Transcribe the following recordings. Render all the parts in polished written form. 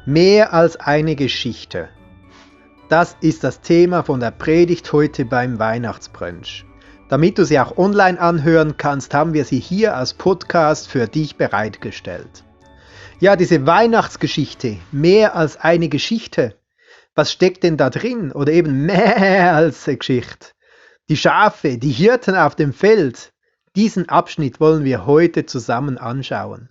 Mehr als eine Geschichte. Das ist das Thema von der Predigt heute beim Weihnachtsbrunch. Damit du sie auch online anhören kannst, haben wir sie hier als Podcast für dich bereitgestellt. Ja, diese Weihnachtsgeschichte, mehr als eine Geschichte. Was steckt denn da drin? Oder eben mehr als eine Geschichte. Die Schafe, die Hirten auf dem Feld. Diesen Abschnitt wollen wir heute zusammen anschauen.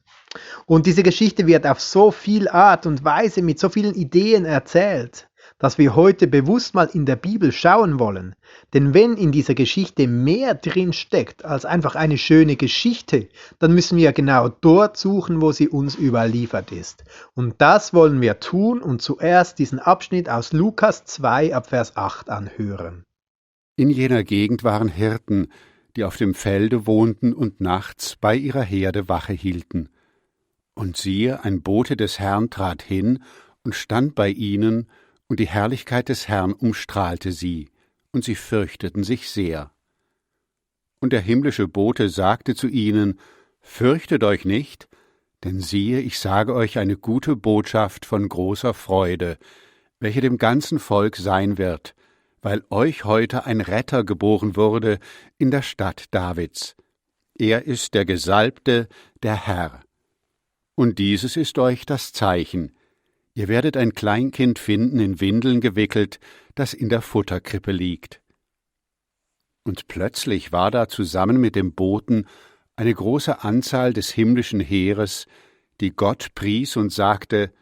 Und diese Geschichte wird auf so viel Art und Weise mit so vielen Ideen erzählt, dass wir heute bewusst mal in der Bibel schauen wollen. Denn wenn in dieser Geschichte mehr drin steckt als einfach eine schöne Geschichte, dann müssen wir genau dort suchen, wo sie uns überliefert ist. Und das wollen wir tun und zuerst diesen Abschnitt aus Lukas 2 ab Vers 8 anhören. In jener Gegend waren Hirten, die auf dem Felde wohnten und nachts bei ihrer Herde Wache hielten. Und siehe, ein Bote des Herrn trat hin und stand bei ihnen, und die Herrlichkeit des Herrn umstrahlte sie, und sie fürchteten sich sehr. Und der himmlische Bote sagte zu ihnen: Fürchtet euch nicht, denn siehe, ich sage euch eine gute Botschaft von großer Freude, welche dem ganzen Volk sein wird, weil euch heute ein Retter geboren wurde in der Stadt Davids. Er ist der Gesalbte, der Herr. Und dieses ist euch das Zeichen: Ihr werdet ein Kleinkind finden, in Windeln gewickelt, das in der Futterkrippe liegt. Und plötzlich war da zusammen mit dem Boten eine große Anzahl des himmlischen Heeres, die Gott pries und sagte: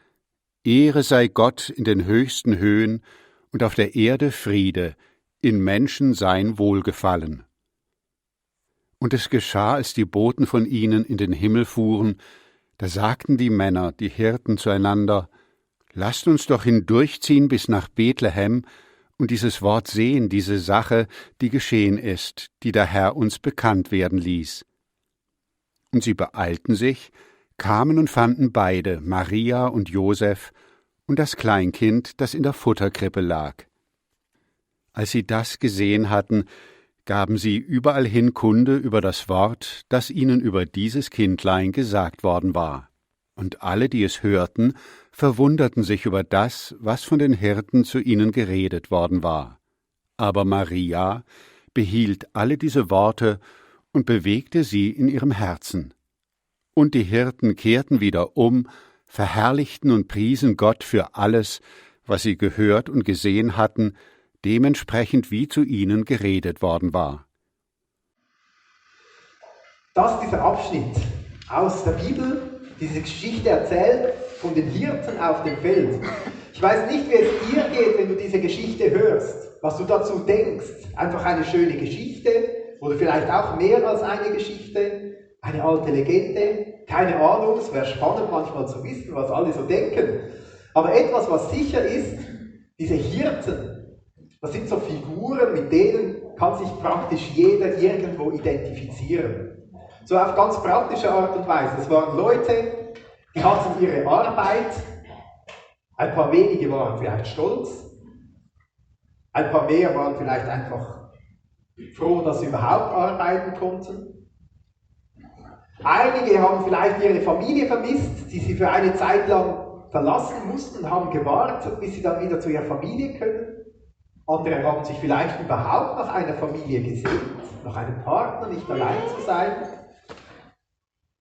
Ehre sei Gott in den höchsten Höhen und auf der Erde Friede, in Menschen sein Wohlgefallen. Und es geschah, als die Boten von ihnen in den Himmel fuhren, da sagten die Männer, die Hirten zueinander: Lasst uns doch hindurchziehen bis nach Bethlehem und dieses Wort sehen, diese Sache, die geschehen ist, die der Herr uns bekannt werden ließ. Und sie beeilten sich, kamen und fanden beide, Maria und Josef, und das Kleinkind, das in der Futterkrippe lag. Als sie das gesehen hatten, gaben sie überall hin Kunde über das Wort, das ihnen über dieses Kindlein gesagt worden war. Und alle, die es hörten, verwunderten sich über das, was von den Hirten zu ihnen geredet worden war. Aber Maria behielt alle diese Worte und bewegte sie in ihrem Herzen. Und die Hirten kehrten wieder um, verherrlichten und priesen Gott für alles, was sie gehört und gesehen hatten, dementsprechend wie zu ihnen geredet worden war. Das ist dieser Abschnitt aus der Bibel, diese Geschichte erzählt von den Hirten auf dem Feld. Ich weiß nicht, wie es dir geht, wenn du diese Geschichte hörst, was du dazu denkst. Einfach eine schöne Geschichte oder vielleicht auch mehr als eine Geschichte, eine alte Legende, keine Ahnung, es wäre spannend manchmal zu wissen, was alle so denken. Aber etwas, was sicher ist, diese Hirten, das sind so Figuren, mit denen kann sich praktisch jeder irgendwo identifizieren. So auf ganz praktische Art und Weise. Es waren Leute, die hatten ihre Arbeit, ein paar wenige waren vielleicht stolz, ein paar mehr waren vielleicht einfach froh, dass sie überhaupt arbeiten konnten. Einige haben vielleicht ihre Familie vermisst, die sie für eine Zeit lang verlassen mussten, haben gewartet, bis sie dann wieder zu ihrer Familie können. Andere haben sich vielleicht überhaupt nach einer Familie gesehnt, nach einem Partner, nicht allein zu sein.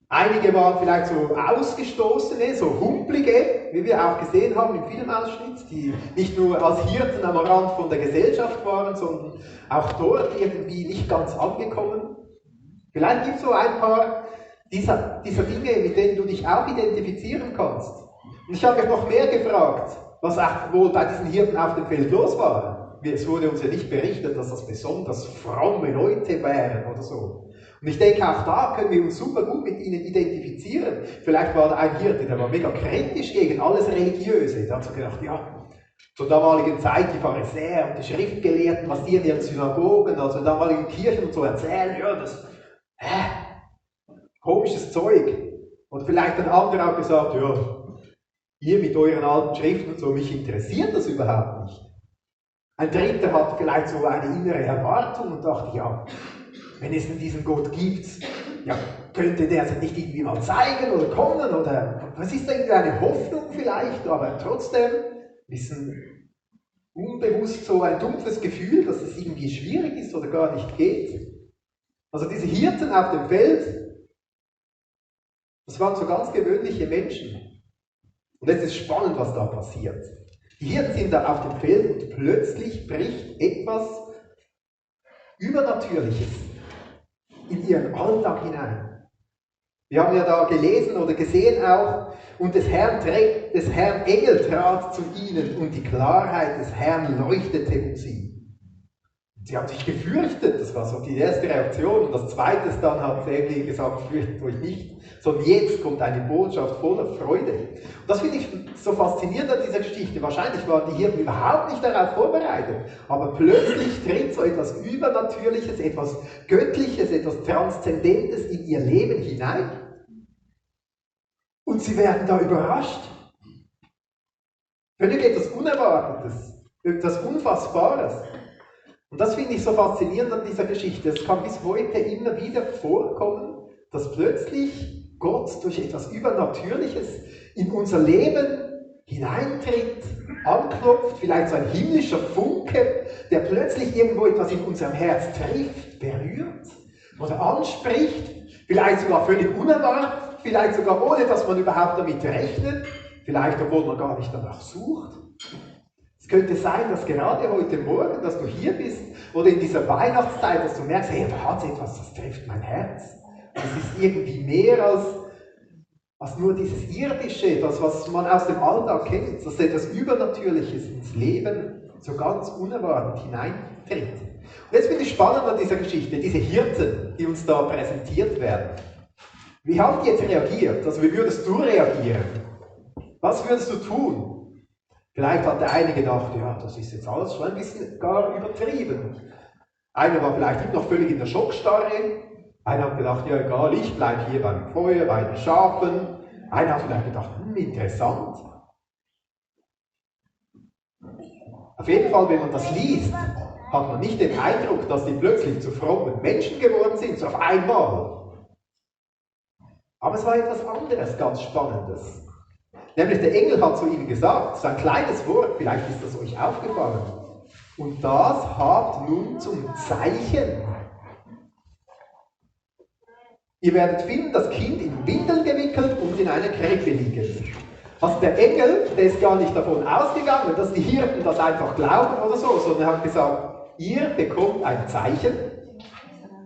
Einige waren vielleicht so Ausgestoßene, so Humpelige, wie wir auch gesehen haben im Filmausschnitt, die nicht nur als Hirten am Rand von der Gesellschaft waren, sondern auch dort irgendwie nicht ganz angekommen. Vielleicht gibt es so ein paar dieser Dinge, mit denen du dich auch identifizieren kannst. Und ich habe mich noch mehr gefragt, was auch wohl bei diesen Hirten auf dem Feld los war. Es wurde uns ja nicht berichtet, dass das besonders fromme Leute wären oder so. Und ich denke, auch da können wir uns super gut mit ihnen identifizieren. Vielleicht war da ein Hirte, der war mega kritisch gegen alles Religiöse. Der hat so gedacht, ja, zur damaligen Zeit die Pharisäer und die Schriftgelehrten, was die in ihren Synagogen, also in damaligen Kirchen und so erzählen, ja, das komisches Zeug. Und vielleicht ein anderer hat gesagt, ja, ihr mit euren alten Schriften und so, mich interessiert das überhaupt nicht. Ein Dritter hatte vielleicht so eine innere Erwartung und dachte, ja, wenn es denn diesen Gott gibt, ja, könnte der sich nicht irgendwie mal zeigen oder kommen oder was ist da irgendwie eine Hoffnung vielleicht, aber trotzdem ein bisschen unbewusst so ein dumpfes Gefühl, dass es irgendwie schwierig ist oder gar nicht geht. Also diese Hirten auf dem Feld, das waren so ganz gewöhnliche Menschen. Und es ist spannend, was da passiert. Die Hirten sind da auf dem Feld und plötzlich bricht etwas Übernatürliches in ihren Alltag hinein. Wir haben ja da gelesen oder gesehen auch, und des Herrn Engel trat zu ihnen und die Klarheit des Herrn leuchtete um sie. Sie haben sich gefürchtet, das war so die erste Reaktion. Und das zweite dann hat der Engel gesagt, fürchtet euch nicht, sondern jetzt kommt eine Botschaft voller Freude. Und das finde ich so faszinierend an dieser Geschichte. Wahrscheinlich waren die Hirten überhaupt nicht darauf vorbereitet, aber plötzlich tritt so etwas Übernatürliches, etwas Göttliches, etwas Transzendentes in ihr Leben hinein. Und sie werden da überrascht. Völlig etwas Unerwartetes, etwas Unfassbares. Und das finde ich so faszinierend an dieser Geschichte. Es kann bis heute immer wieder vorkommen, dass plötzlich Gott durch etwas Übernatürliches in unser Leben hineintritt, anklopft, vielleicht so ein himmlischer Funke, der plötzlich irgendwo etwas in unserem Herz trifft, berührt oder anspricht, vielleicht sogar völlig unerwartet, vielleicht sogar ohne, dass man überhaupt damit rechnet, vielleicht obwohl man gar nicht danach sucht. Es könnte sein, dass gerade heute Morgen, dass du hier bist oder in dieser Weihnachtszeit, dass du merkst, hey, da hat es etwas, das trifft mein Herz. Das ist irgendwie mehr als nur dieses Irdische, das, was man aus dem Alltag kennt, dass etwas Übernatürliches ins Leben so ganz unerwartet hineintritt. Und jetzt finde ich spannend an dieser Geschichte, diese Hirten, die uns da präsentiert werden. Wie haben die jetzt reagiert? Also wie würdest du reagieren? Was würdest du tun? Vielleicht hat der eine gedacht, ja, das ist jetzt alles schon ein bisschen gar übertrieben. Einer war vielleicht noch völlig in der Schockstarre. Einer hat gedacht, ja egal, ich bleibe hier beim Feuer, bei den Schafen. Einer hat vielleicht gedacht, interessant. Auf jeden Fall, wenn man das liest, hat man nicht den Eindruck, dass die plötzlich zu frommen Menschen geworden sind, so auf einmal. Aber es war etwas anderes, ganz Spannendes. Nämlich der Engel hat zu ihnen gesagt, so ein kleines Wort, vielleicht ist das euch aufgefallen. Und das habt nun zum Zeichen. Ihr werdet finden, das Kind in Windeln gewickelt und in einer Krippe liegen. Also der Engel, der ist gar nicht davon ausgegangen, dass die Hirten das einfach glauben oder so, sondern er hat gesagt, ihr bekommt ein Zeichen.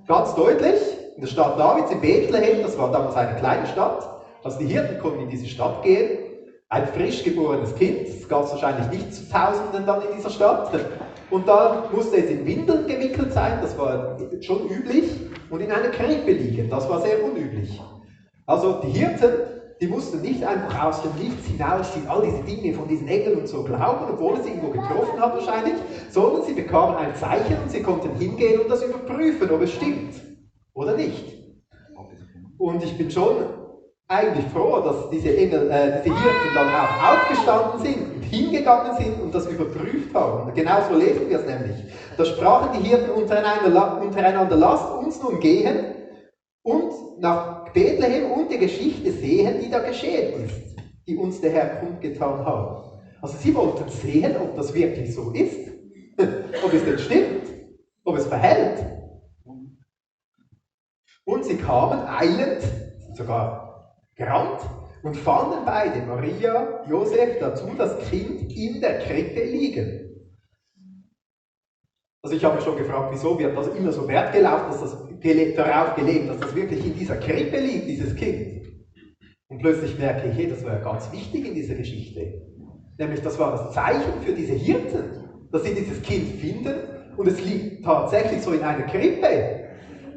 Ganz deutlich, in der Stadt Davids, in Bethlehem, das war damals eine kleine Stadt. Also die Hirten konnten in diese Stadt gehen. Ein frisch geborenes Kind, das gab es wahrscheinlich nicht zu Tausenden dann in dieser Stadt. Und da musste es in Windeln gewickelt sein, das war schon üblich, und in einer Krippe liegen, das war sehr unüblich. Also die Hirten, die mussten nicht einfach aus dem Nichts hinausziehen, all diese Dinge von diesen Engeln und so glauben, obwohl es sie irgendwo getroffen hat wahrscheinlich, sondern sie bekamen ein Zeichen und sie konnten hingehen und das überprüfen, ob es stimmt oder nicht. Und ich bin schon eigentlich froh, dass diese Hirten dann auch aufgestanden sind und hingegangen sind und das überprüft haben. Genau so lesen wir es nämlich. Da sprachen die Hirten untereinander, lasst uns nun gehen und nach Bethlehem und die Geschichte sehen, die da geschehen ist, die uns der Herr kundgetan hat. Also sie wollten sehen, ob das wirklich so ist, ob es denn stimmt, ob es verhält. Und sie kamen eilend, sogar gerannt, und fanden beide, Maria, Josef, dazu das Kind in der Krippe liegen. Also ich habe mich schon gefragt, wieso wird das immer so Wert darauf gelegt, dass das wirklich in dieser Krippe liegt, dieses Kind. Und plötzlich merke ich, hey, das war ja ganz wichtig in dieser Geschichte. Nämlich, das war das Zeichen für diese Hirten, dass sie dieses Kind finden und es liegt tatsächlich so in einer Krippe.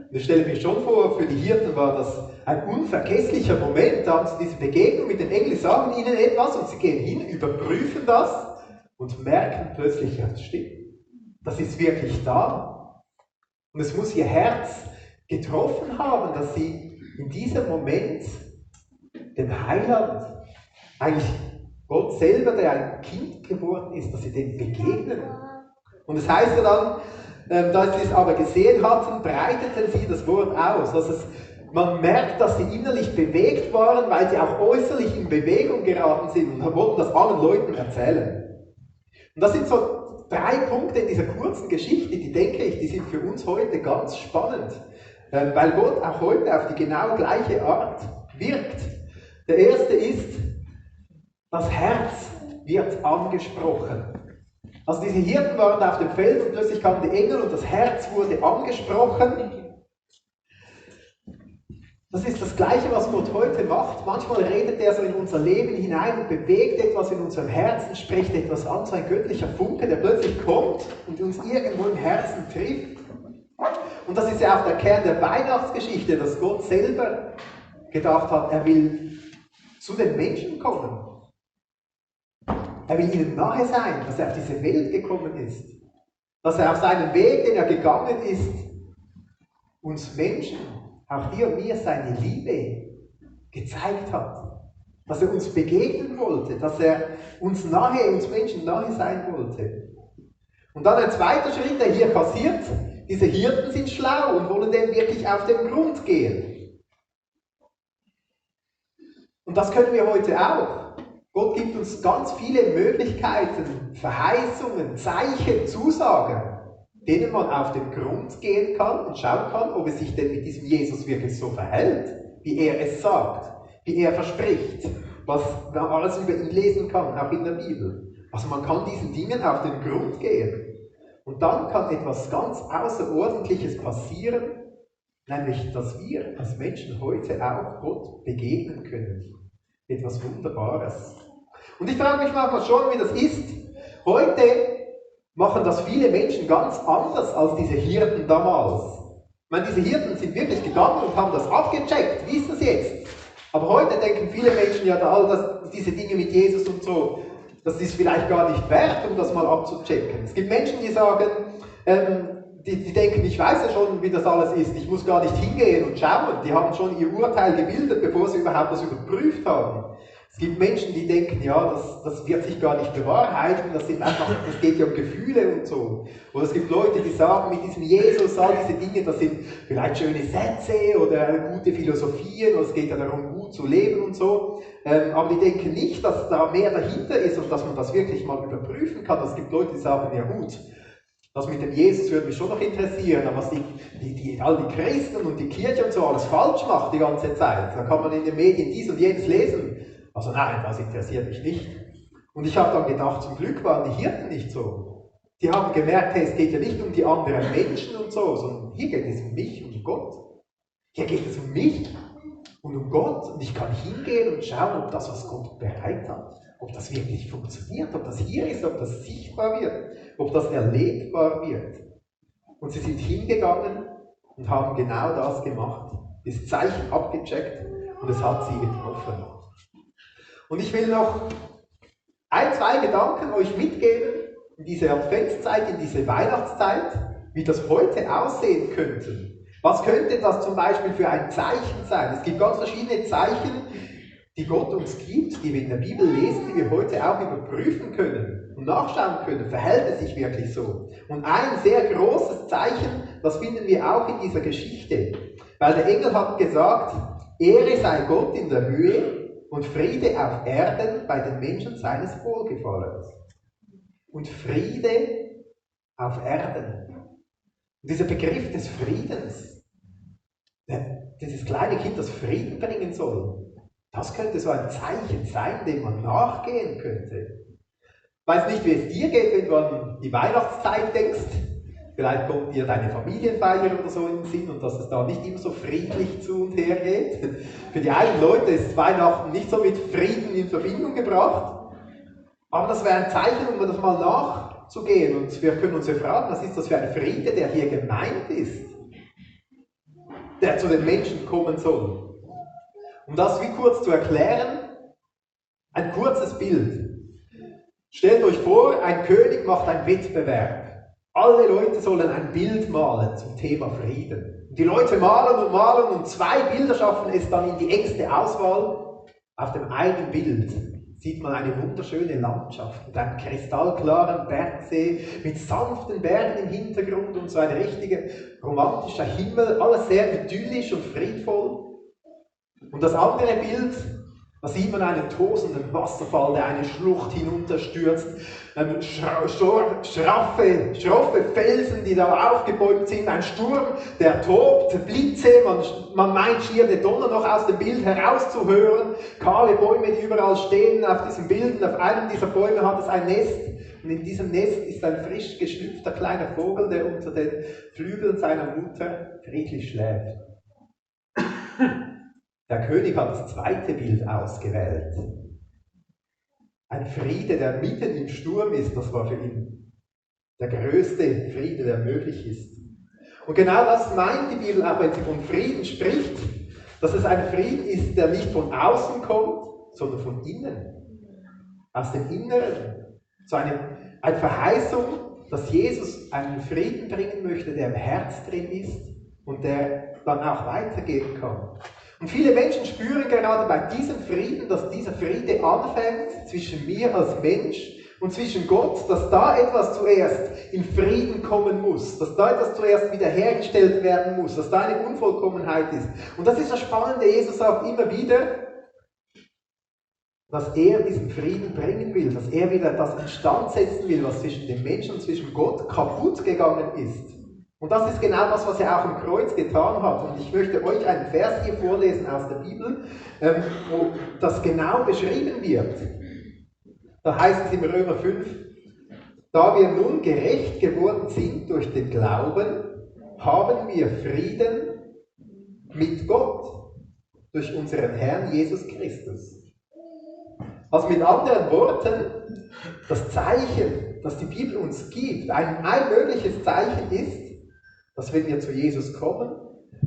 Und ich stelle mir schon vor, für die Hirten war das ein unvergesslicher Moment, da haben sie diese Begegnung mit dem Engel, sagen ihnen etwas und sie gehen hin, überprüfen das und merken plötzlich, ja, das stimmt. Das ist wirklich da. Und es muss ihr Herz getroffen haben, dass sie in diesem Moment den Heiland, eigentlich Gott selber, der ein Kind geworden ist, dass sie dem begegnen. Und es heißt ja dann, da sie es aber gesehen hatten, breiteten sie das Wort aus. Also Man merkt, dass sie innerlich bewegt waren, weil sie auch äußerlich in Bewegung geraten sind und wollten das allen Leuten erzählen. Und das sind so 3 Punkte in dieser kurzen Geschichte, die denke ich, die sind für uns heute ganz spannend, weil Gott auch heute auf die genau gleiche Art wirkt. Der erste ist, das Herz wird angesprochen. Also diese Hirten waren auf dem Feld und plötzlich kamen die Engel und das Herz wurde angesprochen. Das ist das Gleiche, was Gott heute macht. Manchmal redet er so in unser Leben hinein und bewegt etwas in unserem Herzen, spricht etwas an, so ein göttlicher Funke, der plötzlich kommt und uns irgendwo im Herzen trifft. Und das ist ja auch der Kern der Weihnachtsgeschichte, dass Gott selber gedacht hat, er will zu den Menschen kommen. Er will ihnen nahe sein, dass er auf diese Welt gekommen ist. Dass er auf seinem Weg, den er gegangen ist, uns Menschen, auch dir und mir, seine Liebe gezeigt hat. Dass er uns begegnen wollte, dass er uns Menschen nahe sein wollte. Und dann ein zweiter Schritt, der hier passiert, diese Hirten sind schlau und wollen dem wirklich auf den Grund gehen. Und das können wir heute auch. Gott gibt uns ganz viele Möglichkeiten, Verheißungen, Zeichen, Zusagen, denen man auf den Grund gehen kann und schauen kann, ob es sich denn mit diesem Jesus wirklich so verhält, wie er es sagt, wie er verspricht, was man alles über ihn lesen kann, auch in der Bibel. Also man kann diesen Dingen auf den Grund gehen. Und dann kann etwas ganz Außerordentliches passieren, nämlich, dass wir als Menschen heute auch Gott begegnen können. Etwas Wunderbares. Und ich frage mich manchmal schon, wie das ist. Heute machen das viele Menschen ganz anders als diese Hirten damals. Ich meine, diese Hirten sind wirklich gegangen und haben das abgecheckt. Wie ist das jetzt? Aber heute denken viele Menschen ja, diese Dinge mit Jesus und so, das ist vielleicht gar nicht wert, um das mal abzuchecken. Es gibt Menschen, die sagen, die denken, ich weiß ja schon, wie das alles ist, ich muss gar nicht hingehen und schauen. Die haben schon ihr Urteil gebildet, bevor sie überhaupt das überprüft haben. Es gibt Menschen, die denken, ja, das wird sich gar nicht bewahrheiten, das geht ja um Gefühle und so. Oder es gibt Leute, die sagen, mit diesem Jesus, all diese Dinge, das sind vielleicht schöne Sätze oder gute Philosophien, oder es geht ja darum, gut zu leben und so. Aber die denken nicht, dass da mehr dahinter ist und dass man das wirklich mal überprüfen kann. Es gibt Leute, die sagen, ja gut, das mit dem Jesus würde mich schon noch interessieren, aber was all die Christen und die Kirche und so alles falsch macht die ganze Zeit, da kann man in den Medien dies und jenes lesen. Also nein, das interessiert mich nicht. Und ich habe dann gedacht, zum Glück waren die Hirten nicht so. Die haben gemerkt, hey, es geht ja nicht um die anderen Menschen und so, sondern hier geht es um mich und um Gott. Hier geht es um mich und um Gott. Und ich kann hingehen und schauen, ob das, was Gott bereit hat, ob das wirklich funktioniert, ob das hier ist, ob das sichtbar wird, ob das erlebbar wird. Und sie sind hingegangen und haben genau das gemacht. Das Zeichen abgecheckt und es hat sie getroffen. Und ich will noch 1, 2 Gedanken euch mitgeben in diese Adventszeit, in diese Weihnachtszeit, wie das heute aussehen könnte. Was könnte das zum Beispiel für ein Zeichen sein? Es gibt ganz verschiedene Zeichen, die Gott uns gibt, die wir in der Bibel lesen, die wir heute auch überprüfen können und nachschauen können. Verhält es sich wirklich so? Und ein sehr großes Zeichen, das finden wir auch in dieser Geschichte. Weil der Engel hat gesagt, Ehre sei Gott in der Höhe und Friede auf Erden bei den Menschen seines Wohlgefallens. Und Friede auf Erden. Und dieser Begriff des Friedens, dieses kleine Kind, das Frieden bringen soll, das könnte so ein Zeichen sein, dem man nachgehen könnte. Ich weiß nicht, wie es dir geht, wenn du an die Weihnachtszeit denkst. Vielleicht kommt dir deine Familienfeier oder so in den Sinn und dass es da nicht immer so friedlich zu und her geht. Für die einen Leute ist Weihnachten nicht so mit Frieden in Verbindung gebracht. Aber das wäre ein Zeichen, um das mal nachzugehen. Und wir können uns ja fragen, was ist das für ein Friede, der hier gemeint ist? Der zu den Menschen kommen soll. Um das wie kurz zu erklären, ein kurzes Bild. Stellt euch vor, ein König macht einen Wettbewerb. Alle Leute sollen ein Bild malen zum Thema Frieden. Und die Leute malen und malen und 2 Bilder schaffen es dann in die engste Auswahl. Auf dem einen Bild sieht man eine wunderschöne Landschaft mit einem kristallklaren Bergsee, mit sanften Bergen im Hintergrund und so ein richtiger romantischer Himmel, alles sehr idyllisch und friedvoll. Und das andere Bild, da sieht man einen tosenden Wasserfall, der eine Schlucht hinunterstürzt, schroffe Felsen, die da aufgebäumt sind, ein Sturm, der tobt, Blitze, man meint schier den Donner noch aus dem Bild herauszuhören, kahle Bäume, die überall stehen auf diesen Bildern, auf einem dieser Bäume hat es ein Nest, und in diesem Nest ist ein frisch geschlüpfter kleiner Vogel, der unter den Flügeln seiner Mutter friedlich schläft. Der König hat das zweite Bild ausgewählt. Ein Friede, der mitten im Sturm ist, das war für ihn der größte Friede, der möglich ist. Und genau das meint die Bibel auch, wenn sie von Frieden spricht, dass es ein Frieden ist, der nicht von außen kommt, sondern von innen. Aus dem Inneren. So eine Verheißung, dass Jesus einen Frieden bringen möchte, der im Herz drin ist und der dann auch weitergehen kann. Und viele Menschen spüren gerade bei diesem Frieden, dass dieser Friede anfängt zwischen mir als Mensch und zwischen Gott, dass da etwas zuerst in Frieden kommen muss, dass da etwas zuerst wiederhergestellt werden muss, dass da eine Unvollkommenheit ist. Und das ist das Spannende, Jesus sagt immer wieder, dass er diesen Frieden bringen will, dass er wieder das instand setzen will, was zwischen dem Menschen und zwischen Gott kaputt gegangen ist. Und das ist genau das, was er auch am Kreuz getan hat. Und ich möchte euch einen Vers hier vorlesen aus der Bibel, wo das genau beschrieben wird. Da heißt es im Römer 5, da wir nun gerecht geworden sind durch den Glauben, haben wir Frieden mit Gott durch unseren Herrn Jesus Christus. Also mit anderen Worten, das Zeichen, das die Bibel uns gibt, ein mögliches Zeichen ist, dass wenn wir zu Jesus kommen,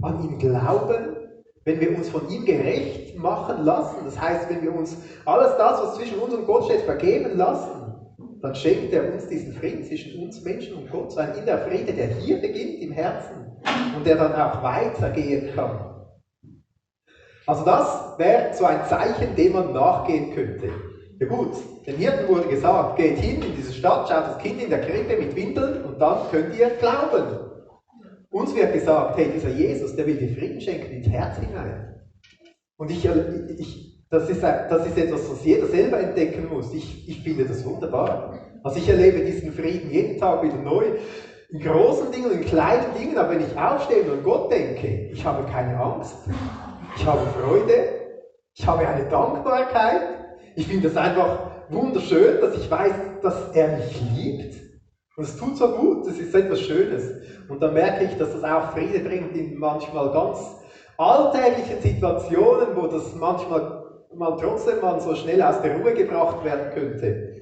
an ihn glauben, wenn wir uns von ihm gerecht machen lassen, das heißt, wenn wir uns alles das, was zwischen uns und Gott steht, vergeben lassen, dann schenkt er uns diesen Frieden zwischen uns Menschen und Gott, so ein innerer Friede, der hier beginnt im Herzen und der dann auch weitergehen kann. Also das wäre so ein Zeichen, dem man nachgehen könnte. Ja gut, den Hirten wurde gesagt, geht hin in diese Stadt, schaut das Kind in der Krippe mit Windeln und dann könnt ihr glauben. Uns wird gesagt, hey, dieser Jesus, der will dir Frieden schenken ins Herz hinein. Und das ist etwas, was jeder selber entdecken muss. Ich finde das wunderbar. Also ich erlebe diesen Frieden jeden Tag wieder neu. In großen Dingen und in kleinen Dingen, aber wenn ich aufstehe und an Gott denke, ich habe keine Angst, ich habe Freude, ich habe eine Dankbarkeit. Ich finde es einfach wunderschön, dass ich weiß, dass er mich liebt. Und es tut so gut, es ist etwas Schönes. Und dann merke ich, dass das auch Friede bringt in manchmal ganz alltäglichen Situationen, wo das manchmal trotzdem mal so schnell aus der Ruhe gebracht werden könnte.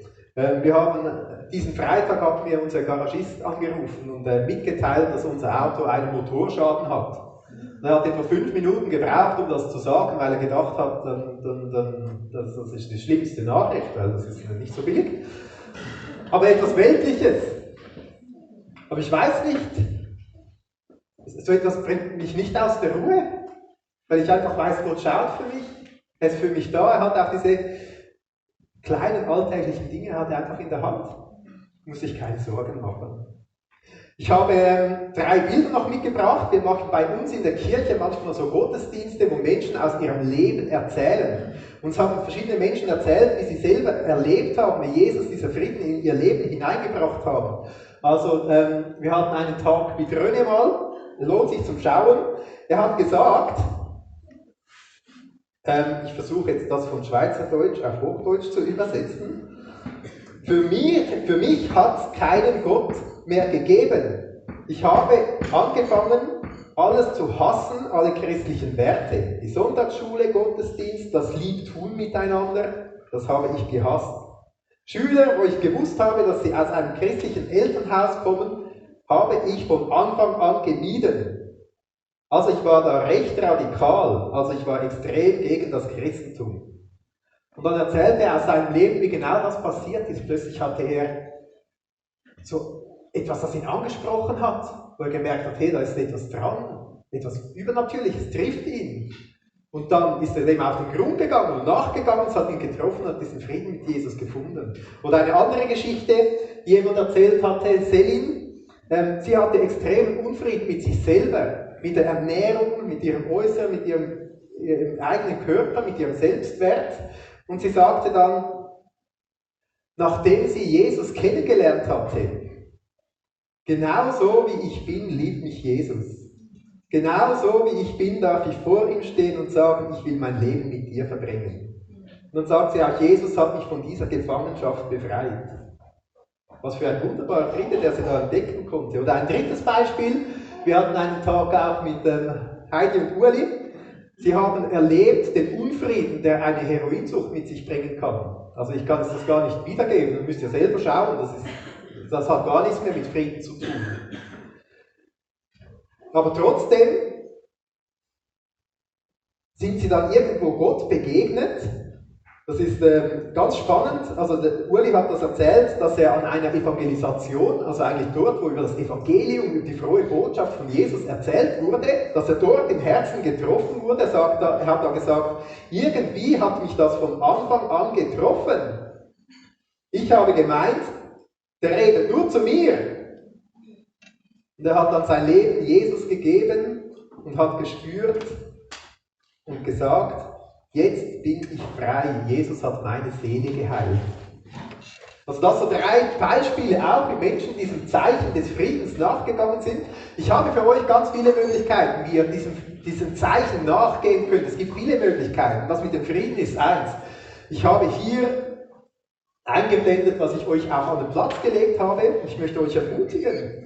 Diesen Freitag hat mir unser Garagist angerufen und mitgeteilt, dass unser Auto einen Motorschaden hat. Er hat etwa 5 Minuten gebraucht, um das zu sagen, weil er gedacht hat, das ist die schlimmste Nachricht, weil das ist nicht so billig. Aber etwas Weltliches. Aber ich weiß nicht, so etwas bringt mich nicht aus der Ruhe, weil ich einfach weiß, Gott schaut für mich, er ist für mich da, er hat auch diese kleinen alltäglichen Dinge hat er einfach in der Hand, muss ich keine Sorgen machen. Ich habe 3 Bilder noch mitgebracht. Wir machen bei uns in der Kirche manchmal so Gottesdienste, wo Menschen aus ihrem Leben erzählen. Uns haben verschiedene Menschen erzählt, wie sie selber erlebt haben, wie Jesus dieser Frieden in ihr Leben hineingebracht haben. Also wir hatten einen Tag mit René mal, lohnt sich zum Schauen. Er hat gesagt, ich versuche jetzt das von Schweizerdeutsch auf Hochdeutsch zu übersetzen. Für mich hat es keinen Gott mehr gegeben. Ich habe angefangen, alles zu hassen, alle christlichen Werte. Die Sonntagsschule, Gottesdienst, das Liebtun miteinander, das habe ich gehasst. Schüler, wo ich gewusst habe, dass sie aus einem christlichen Elternhaus kommen, habe ich von Anfang an gemieden. Also ich war da recht radikal, also ich war extrem gegen das Christentum. Und dann erzählte er aus seinem Leben, wie genau das passiert ist. Plötzlich hatte er so etwas, das ihn angesprochen hat, wo er gemerkt hat, hey, da ist etwas dran, etwas Übernatürliches trifft ihn. Und dann ist er dem auf den Grund gegangen und nachgegangen, es hat ihn getroffen, hat diesen Frieden mit Jesus gefunden. Oder eine andere Geschichte, die jemand erzählt hatte, Selin, sie hatte extremen Unfrieden mit sich selber, mit der Ernährung, mit ihrem Äußeren, mit ihrem eigenen Körper, mit ihrem Selbstwert. Und sie sagte dann, nachdem sie Jesus kennengelernt hatte, genauso wie ich bin, liebt mich Jesus. Genauso wie ich bin, darf ich vor ihm stehen und sagen, ich will mein Leben mit dir verbringen. Und dann sagt sie auch, Jesus hat mich von dieser Gefangenschaft befreit. Was für ein wunderbarer Friede, der sie da entdecken konnte. Oder ein drittes Beispiel, wir hatten einen Tag auch mit Heidi und Uli. Sie haben erlebt den Unfrieden, der eine Heroinsucht mit sich bringen kann. Also ich kann es das gar nicht wiedergeben, du müsst ja selber schauen, das hat gar nichts mehr mit Frieden zu tun. Aber trotzdem sind sie dann irgendwo Gott begegnet. Das ist ganz spannend. Also der Uli hat das erzählt, dass er an einer Evangelisation, also eigentlich dort, wo über das Evangelium, über die frohe Botschaft von Jesus erzählt wurde, dass er dort im Herzen getroffen wurde. Er hat dann gesagt, irgendwie hat mich das von Anfang an getroffen. Ich habe gemeint, der redet nur zu mir. Und er hat dann sein Leben Jesus gegeben und hat gespürt und gesagt, jetzt bin ich frei, Jesus hat meine Seele geheilt. Also das sind 3 Beispiele auch, wie Menschen diesem Zeichen des Friedens nachgegangen sind. Ich habe für euch ganz viele Möglichkeiten, wie ihr diesem Zeichen nachgehen könnt. Es gibt viele Möglichkeiten. Was mit dem Frieden ist eins. Ich habe hier eingeblendet, was ich euch auch an den Platz gelegt habe. Ich möchte euch ermutigen.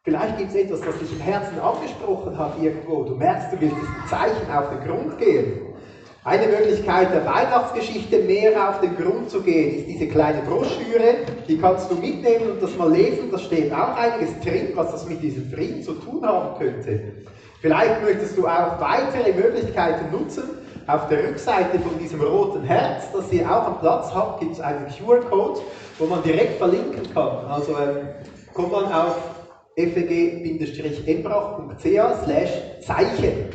Vielleicht gibt es etwas, das dich im Herzen angesprochen hat irgendwo. Du merkst, du willst diesem Zeichen auf den Grund gehen. Eine Möglichkeit der Weihnachtsgeschichte mehr auf den Grund zu gehen, ist diese kleine Broschüre. Die kannst du mitnehmen und das mal lesen. Da steht auch einiges drin, was das mit diesem Frieden zu tun haben könnte. Vielleicht möchtest du auch weitere Möglichkeiten nutzen. Auf der Rückseite von diesem roten Herz, das ihr auch am Platz habt, gibt es einen QR-Code, wo man direkt verlinken kann. Also kommt man auf feg-embrach.ch/Zeichen.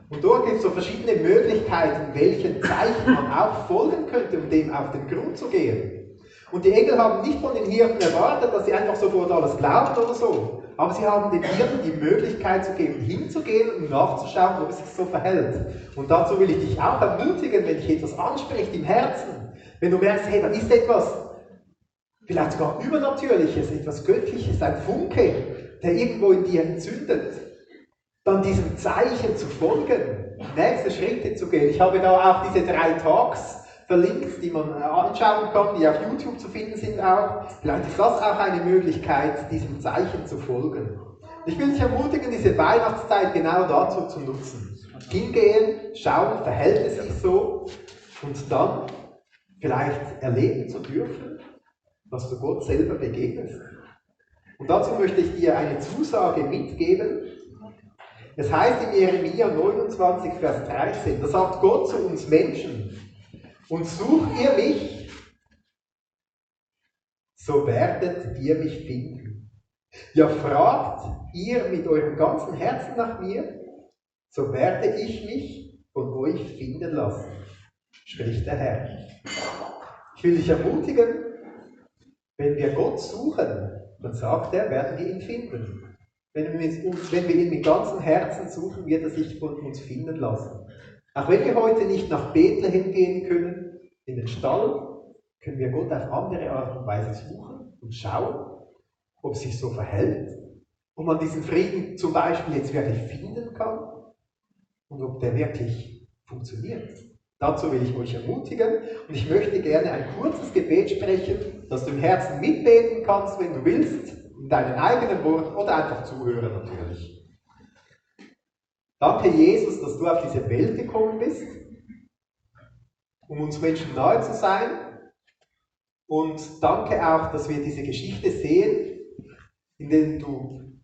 Und dort gibt es so verschiedene Möglichkeiten, welchen Zeichen man auch folgen könnte, um dem auf den Grund zu gehen. Und die Engel haben nicht von den Hirten erwartet, dass sie einfach sofort alles glauben oder so. Aber sie haben den Hirten die Möglichkeit zu geben, hinzugehen und nachzuschauen, ob es sich so verhält. Und dazu will ich dich auch ermutigen, wenn dich etwas anspricht im Herzen, wenn du merkst, hey, da ist etwas, vielleicht sogar Übernatürliches, etwas Göttliches, ein Funke, der irgendwo in dir entzündet, dann diesem Zeichen zu folgen, nächste Schritte zu gehen. Ich habe da auch diese 3 Talks verlinkt, die man anschauen kann, die auf YouTube zu finden sind auch. Vielleicht ist das auch eine Möglichkeit, diesem Zeichen zu folgen. Ich will dich ermutigen, diese Weihnachtszeit genau dazu zu nutzen. Hingehen, schauen, verhält es sich so und dann vielleicht erleben zu dürfen, dass du Gott selber begegnest. Und dazu möchte ich dir eine Zusage mitgeben. Es heißt in Jeremia 29, Vers 13, da sagt Gott zu uns Menschen, und sucht ihr mich, so werdet ihr mich finden. Ja, fragt ihr mit eurem ganzen Herzen nach mir, so werde ich mich von euch finden lassen, spricht der Herr. Ich will dich ermutigen, wenn wir Gott suchen, dann sagt er, werden wir ihn finden. Wenn wir ihn mit ganzem Herzen suchen, wird er sich von uns finden lassen. Auch wenn wir heute nicht nach Bethlehem gehen können, in den Stall, können wir Gott auf andere Art und Weise suchen und schauen, ob es sich so verhält, ob man diesen Frieden zum Beispiel jetzt wirklich finden kann und ob der wirklich funktioniert. Dazu will ich euch ermutigen und ich möchte gerne ein kurzes Gebet sprechen, dass du im Herzen mitbeten kannst, wenn du willst, in deinen eigenen Worten oder einfach zuhören natürlich. Danke Jesus, dass du auf diese Welt gekommen bist, um uns Menschen nahe zu sein. Und danke auch, dass wir diese Geschichte sehen, in der du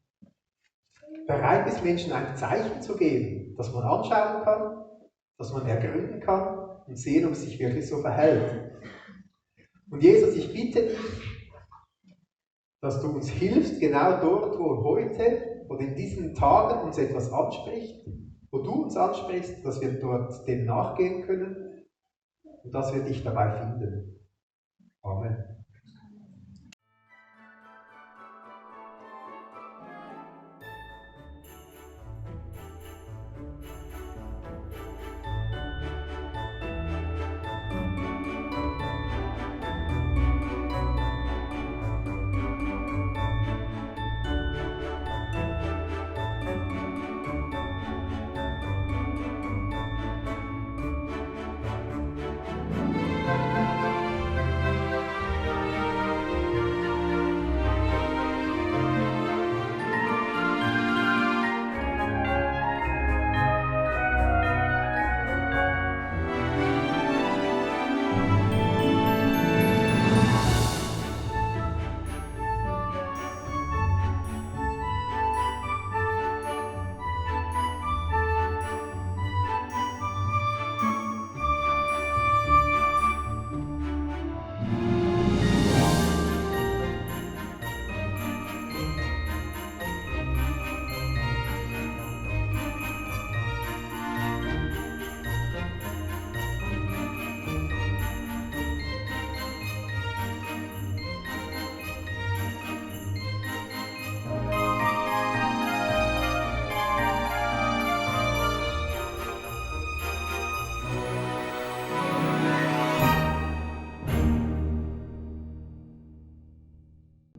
bereit bist, Menschen ein Zeichen zu geben, das man anschauen kann, das man ergründen kann und sehen, ob es sich wirklich so verhält. Und Jesus, ich bitte dich, dass du uns hilfst, genau dort, wo heute oder in diesen Tagen uns etwas anspricht, wo du uns ansprichst, dass wir dort dem nachgehen können und dass wir dich dabei finden. Amen.